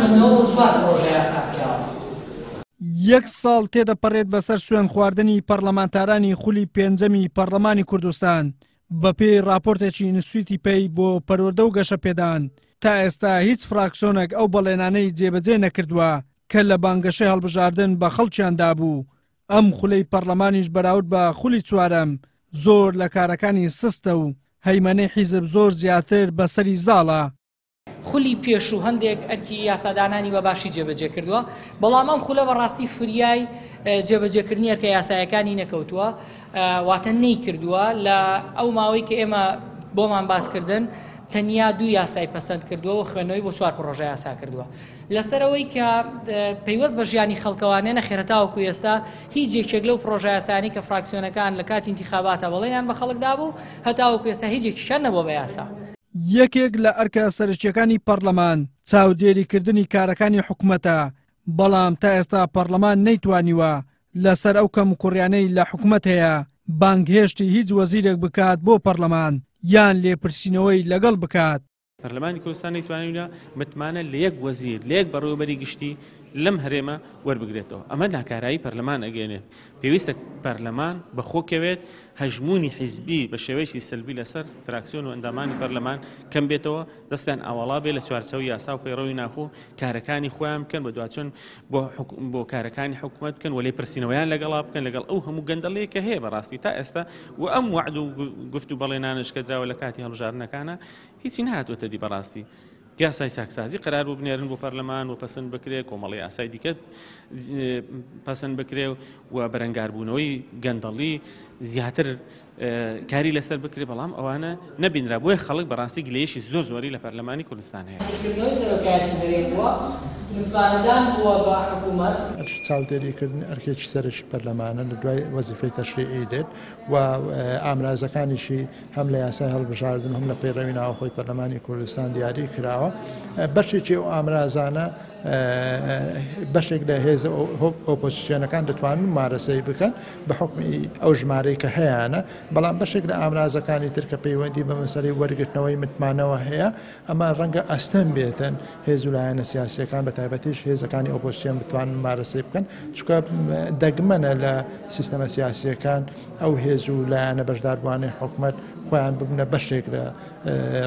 خوێندنەوە بۆ چوار پڕۆژە یاسا کراوە. یەک ساڵ تێدەپەڕێت بەسەر سوێندخواردنی پەڕلەمانتارانی خولی پێنجەمی پەڕلەمانی کوردستان، بەپێی ڕاپۆرتێکی ئینستتیوتی پەی بۆ پەروەردە و گەشەپێدان، تا ئێستا هیچ فراکسیۆنێک ئەو بەڵێنانەی جێبەجێ نەکردووە کە لە بانگەشەی هەڵبژاردن بە خەڵکیان دابوو، ئەم خولەی پەڕلەمانیش بەراورد بە خولی چوارەم زۆر لە کارەکانی سستە و هەیمەنەی حیزب زۆر زیاتر بەسەری زاڵە. خولی پێشوو هەندێک ئەرکی یاسادانانی بە باشی جێبەجێ کردووە، بەڵام ئەم خولە بەڕاستی فریای جێبەجێکردنی ئەرکە یاسایەکانی نەکەوتووە، واتە نەیکردووە. لە ئەو ماوەی کە ئێمە بۆمان باسکردن تەنیا دوو یاسای پەسەند کردووە و خوێندنەوەی بۆ چوار پڕۆژە یاسا کردووە. لەسەر ئەوەی کە پەیوەست بە ژیانی خەڵکەوانێ نەخێر هەتاوەکو ئێستا هیچ یەکێک لەو پڕۆژە یاسایانەی کە فراکسیۆنەکان لە کاتی ئینتیخاباتا بەڵێنیان بە خەڵک دابوو هەتاوەکو ئێستا هیچ یەکیشیان نەبووە بە یاسا. یەکێک لە ئەرکە سەرەکییەکانی پەڕلەمان چاودێریکردنی کارەکانی حکومەتە، بەڵام تا ئێستا پەڕلەمان نەیتوانیوە لەسەر ئەو کەموکوڕیانەی لە حکومەت هەیە بانگهێشتی هیچ وەزیرێک بکات بۆ پەڕلەمان یان لێپرسینەوەی لەگەڵ بکات. پەرلەمانی کوردستان نەیتوانیوە متمانە لە یەک وەزیر، لە یەک بەڕێوەبەری گشتی لەم هەرێمە وەربگرێتەوە. ئەمە ناکارایی پەرلەمان ئەگەیەنێت. پێویستە پەرلەمان بەخۆ کەوێت، هەژموونی حیزبی بە شێوەیەکی سەلبی لەسەر فراکسیۆن و ئەندامانی پەرلەمان کەم بێتەوە، دەستیان ئاواڵا بێ لە چوارچێوەی یاسا و پەیڕەوی ناخۆ کارەکانی خۆیان بکەن، بەدواچوون بۆ کارەکانی حکومەت بکەن و لێپرسینەوەیان لەگەڵا بکەن لەگەڵ ئەو هەموو گەندەڵیە کە هەیە بەڕاستی تا ئێستا و ئەم وەعد و گفت و بەڵێنانەش کە دراوە لە کاتی هەڵبژاردنەکانە هیچی نەهاتووەتە دی بەڕاستی یاسای چاکسازی قەرار بوو بنێرن بۆ پەرلەمان و پەسند بکرێ کۆمەڵی یاسای دیکە پەسند بکرێ و بەرەنگاربوونەوەی گەندەڵی زیاتر کاری لەسەر بکرێ بەڵام ئەوانە نەبینرا بۆیە خەڵک بەڕاستی گلەیەکی زۆر زۆری لە پەرلەمانی کوردستان هەیە. کردنەوەی سەرۆکایەتی هەرێم بووە، متمانەدان بووە بە حکوومەت. ئەرکی چاودێریکردن ئەرکێکی سەرەکی پەرلەمانە لە دوای وەزیفەی تەشریعی دێت و ئامرازەکانیشی هەم لە یاسای هەڵبژاردن و هەم لە پەیڕەوی ناوخۆی پەرلەمانی کوردستان دیاری کراوە. بەشێکی ئەو ئامرازانە بەشێک لە هێزە ئۆپۆزیسیۆنەکان دەتوانن ممارەسەی بکەن بە حوکمی ئەو ژمارەی کە هەیانە، بەڵام بەشێک لە ئامرازەکانی تر کە پەیوەندی بە مەسەلەی وەرگرتنەوەی متمانەوە هەیە، ئەمە ڕەنگە ئەستەم بێتن هێز و لایەنە سیاسییەکان بە تایبەتیش هێزەکانی ئۆپۆزیسیۆن بتوانن ممارەسەی بکەن، چونکە دەگمەنە لە سیستەمە سیاسییەکان ئەو هێز و لایەنە بەشداربووانەی حکومەت خۆیان ببنە بەشێک لە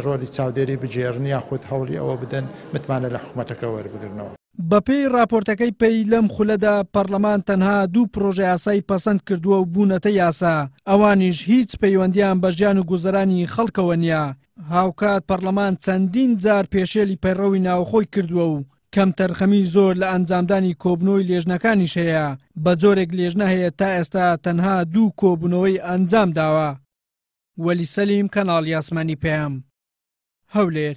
ڕۆلی چاودێری بگێڕن یاخود هەوڵی ئەوە بدەن متمانە لە حکومەتەکە وەربگرنەوە. بەپێی ڕاپۆرتەکەی پەی لەم خولەدا پەڕلەمان تەنها دوو پڕۆژەیاسای پەسەند کردووە و بوونەتە یاسا، ئەوانیش هیچ پەیوەندیان بە ژیان و گوزەرانی خەڵکەوە نییە، هاوکات پەڕلەمان چەندین جار پێشێلی پەیڕەوی ناوخۆی کردووە و کەمتەرخەمی زۆر لە ئەنجامدانی کۆبوونەوەی لێژنەکانیش هەیە، بەجۆرێک لێژنە هەیە تا ئێستا تەنها دوو کۆبوونەوەی ئەنجامداوە. وەلی سەلیم، کەناڵی ئاسمانی پەیام، هەولێر.